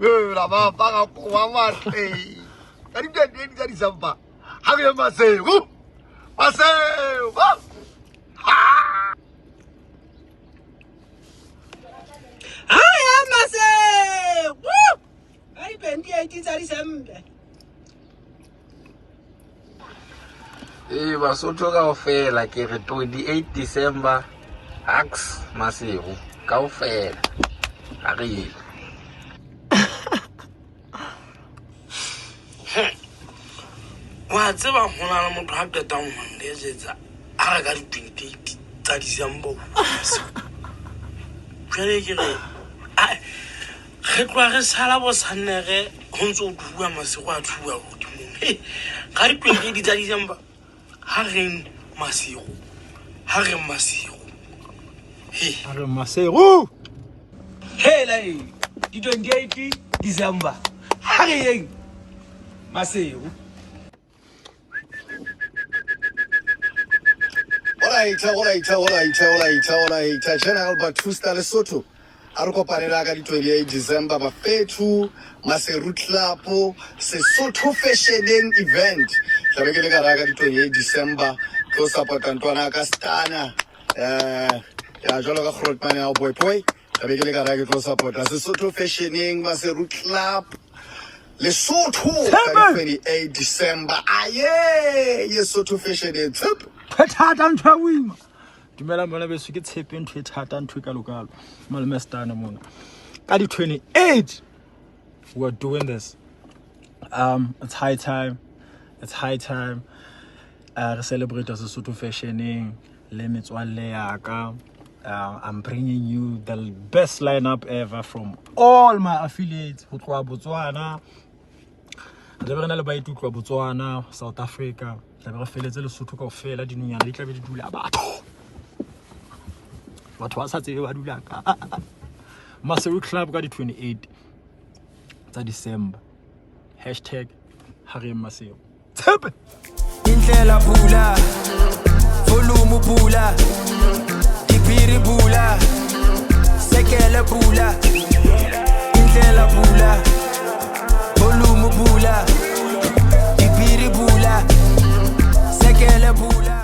Ela ba apara koba matle. Ka di-28 tsa December. Ha re ye Maseru. Maseru. Ha ya Maseru. Ka di-28 tsa December. Ee, Basotho kaofela ke re 28 December ax Maseru kaofela ha re ye. Wa tseba ho na le motho a qetang ho nletsetsa a re ka di-28 tsa December. Jwale ke re ai, re tloha re sala bo sannere ho ntse ho thuwa Maseru a thuwa hodimong. Hei, ka di-28 tsa December ha reng Maseru, ha reng Maseru. Hei. Ha reng Maseru. Hela e, di-28 December ha re yeng Maseru. Alright, alright, alright, alright, alright. General Batusta Lesotho. A re kopanela ka di 28 December bafethu Maseru Club Sesotho Fashioning event. Tlabe ke le ka raka di 28 December tlo support-a ntwana ka Stana. Eh ya jwalo ka Grootman ya boy boy. Tlabe ke le ka raka ke tlo support-a Sesotho Fashioning Maseru Club Lesotho ka di 28 December. Aye, Lesotho Fashioning. Tshepe. Ntho e thata, ntho ya boima. Dumelang bana beso, ke tshepe ntho e thata, ntho e kalokalo. Malome Stana mona. Ka di 28 we are doing this. It's high time. It's high time. Re celebrate Sesotho fashioning le metswalle ya ka. I'm bringing you the best lineup ever from all my affiliates ho tloha Botswana. Re tlabe re na le baeti ho tloha Botswana, South Africa. Tlabe re feletse Lesotho kaofela, dinonyana di tlabe di dula batho. Batho ba sa tsebe ba dula ka. Maseru Club ka di 28 tsa December. Hashtag ha re Maseru. Tshepe. Indlela bula, volume bula, dibiri bula, sekele bula. Indlela bula, volume bula, dibiri bula, sekele bula.